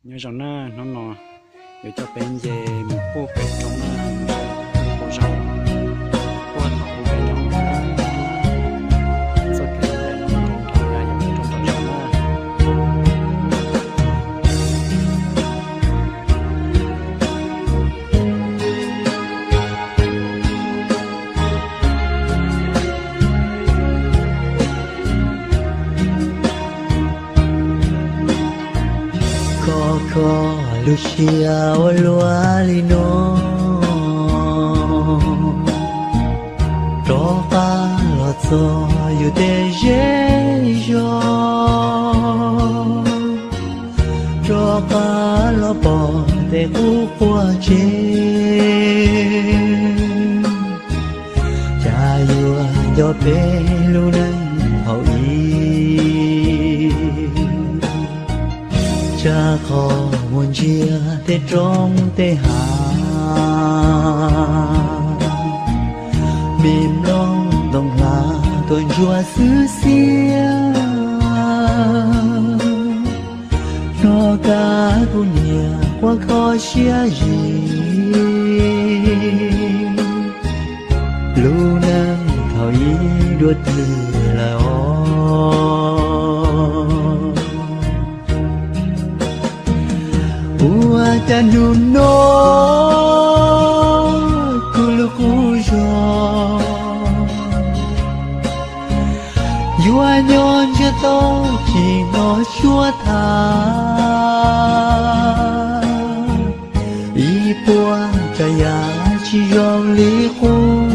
Nyob zoo na, hnub no yuav coj peb nce mus puag pem roob na, mus saib lub qub zos puag thaum ub peb nyob mus na. Txoj kev mus pem no zoo nraug na, yog mus rau nram zos na. Kho kho lub siab ua luaj li no, rov qab los txog yus tej zej zos, rov qab los pom tej qub quas tsev, cas yuav nco peb lub neej thaum ub. Tsam qhov mus ntsia tej roob tej hav, me nplooj ntoo hlav tuaj ntsuab xwb xiab, hnov kab kuv niam quaj kho siab zim. Lub neej thaum ub dua twg lawm os. Ua cas hnub no kuv lub qub zos yuav nyob ntsiag to tsis hnov suab tham, ib puas tsav yam tsis zoo li qub.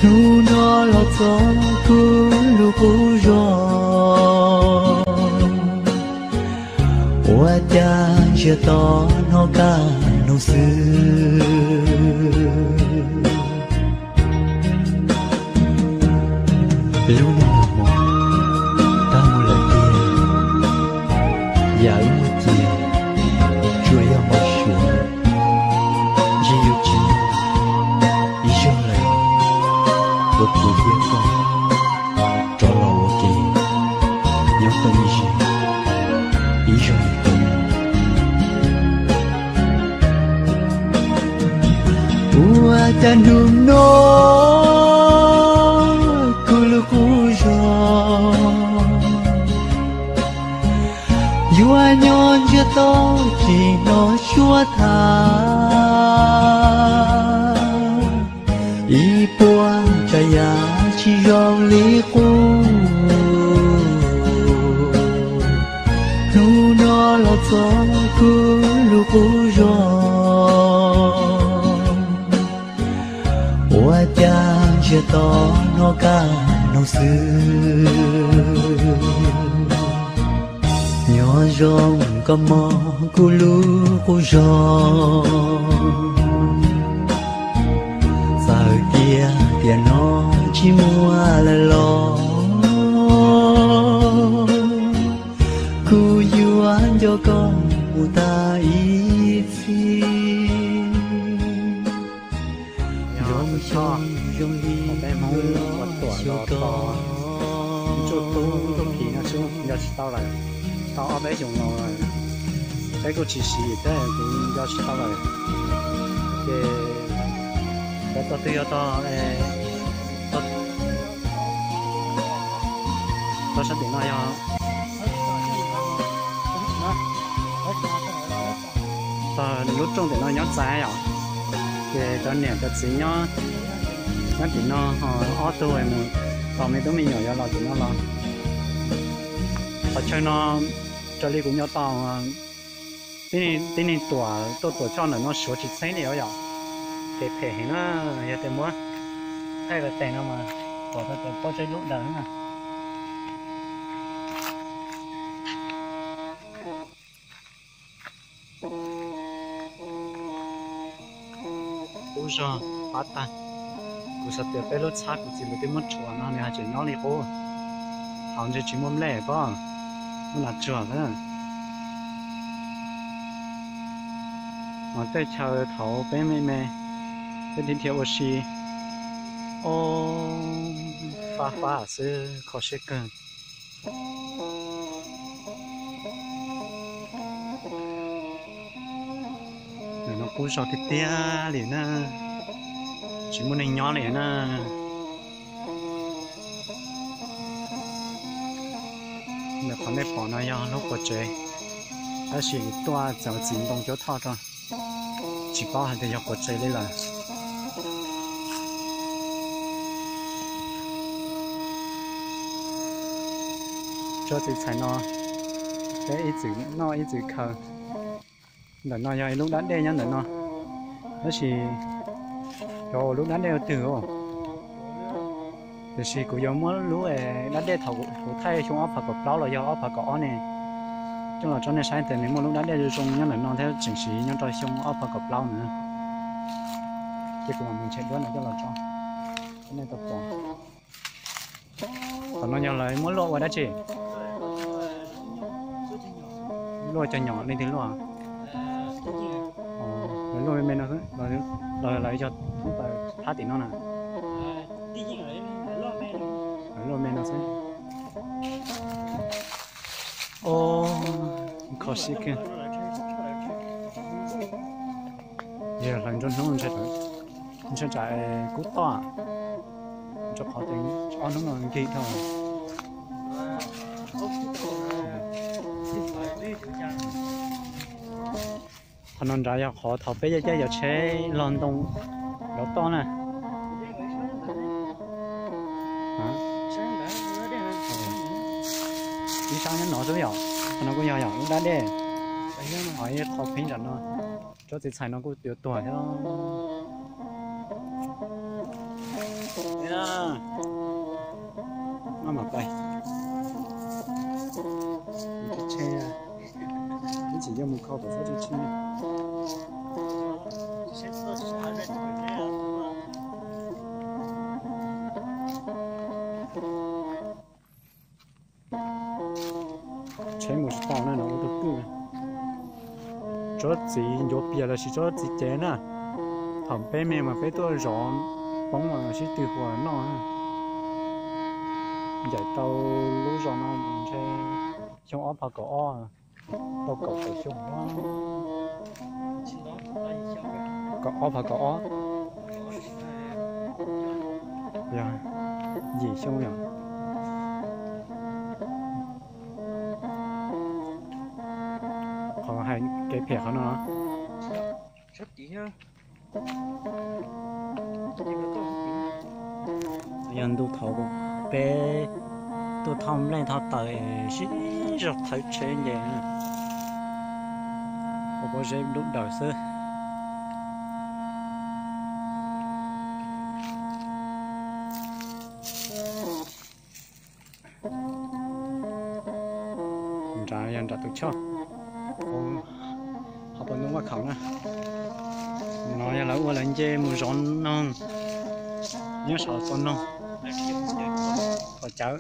Hnub no los txog kuv lub qub zos, ua cas ntsiag to hnov kab noog xwb. Lub neej los mus tag mus lawm tiag, yam wb muaj cia tsuas yog npau suav, ntshe yuav tsis muaj ib zaug lawm uas kuv thiab koj rov los ua ke nyob koom ib zaug li ko. Ua cas hnub no kuv lub qub zos yuav nyob ntsiag to tsis hnov suab tham, ib puas tsav yam tsis zoo li qub. Hnub no los txog kuv lub qub zos, ua cas ntsiag to hnov kab noog xwb. Nyob zoo koj mog kuv lub qub zos, txawm tias tiam no tsis muaj lawm los kuv yuav nco koj mus tas ib txhis. Zoo li, peb Hmoob ua tuam los tau ntsuj tub ntsuj kiv no xwb nco tsis tau lawm, tau ob peb xyoos los lawm, peb kuj tsis siv thiab kuv nco tsis tau lawm. Ces cov tog twg yog tog, tog sab tim no yog tog lub rooj tim no nyob txais yom, ces cov niam cov txiv nyob, nyob tim no ho ob tug mus tos me tub me nyuam yuav los tim no los. Qhov chaw no raws li kuv nco tau, tib neeg tuam tuaj tuam choj ntawm no suav tsis txheeb li os yom. Ces phem heev na, yog tias muab thaij lawv tes no mas pom tau cov pob zeb lub daws na. Qub zog pab tag, kuv xav tias peb lub txhab kuv txiv lawv twb muab rhuav no nws haj tseem nyob li qub. Thaum ntshe tsis muaj nplej pob, muaj nas tsuag xwb. Mas tej chaw thaum peb me me, peb dhia dhia ua si, o, fab fab xwb kho siab kawg. Qub zog tiag tiag li na, tsis muaj neeg nyob li na. Ntawm qhov nej pom no yog lub quas tsev, tab sis tuaj txawm txiv ntoo cuab thoj rau, tsis paub hais tias yog quas tsev li lawm. Tsob txiv txhais no peb ib txwm noj ib txwm khaws. Ntawm no yog ib lub dab dej nyob ntawm no, tab sis xyov ua lub dab dej ua twg os. Tiam sis kuv yuav muab lub dab dej thaum kuv thaij xyoo ob phav kaum plaub los yog ob phav kaum ob ne coj los tso nej saib tias nws muaj lub dab dej zoo zoo nyob ntawm no thiab tseem siv nyob rau xyoo ob phav kaum plaub na. Ces kuv mam mus ntshe duab no coj los tso nej tau pom. Qhov no yog lawv muab luaj ua dab tsi? Luaj cov nyom leej twg luaj? Lawv luaj me me no xwb los lawv yog thoob plaws phab tim no na? Lawv luaj me no xwb. Kho siab kawg. Yog hlawv nruab hnub ntshe tsam kub toj, rau qhov tias ob hnub no nkig dhau. Qhov no nrad yog qhov thaum peb caij caij cov tsheb log ntoo lov toj na. Ib sab nyob no xwb yom, qhov no kuj yog yom lub dab dej. Ib qho pheeb nram no, tsob txiv txhais no kuj yuav tuag thiab. Maj mam pais, tsheb ib txhis yuav mus kho kom txhob tshee. Tsheb mus tsis tau na, no ua tus twj. Tsob txiv ncuav pias los sis tsob txiv cev na, thaum peb me mas peb tuaj zov poob mas sib tw huas noj. Ncaim tau lub zos no ntshe xyoo ob phav kaum ob, tau kaum tawm xyoo. Kaum ob phav kaum ob, yog yim xyoo yom. Qhov hais kev phem qhov no. Yog ntu thaum peb tuaj thauj nplej thauj taws sib zog thawb tsheb nce, ua pob zeb dub daws xwb. Nrad yog nram tus choj, hauv paus ntoo vaj khaum na. No yog lawv ua lawv nce mus zov noog, nyob saum txo noog, pom cawv.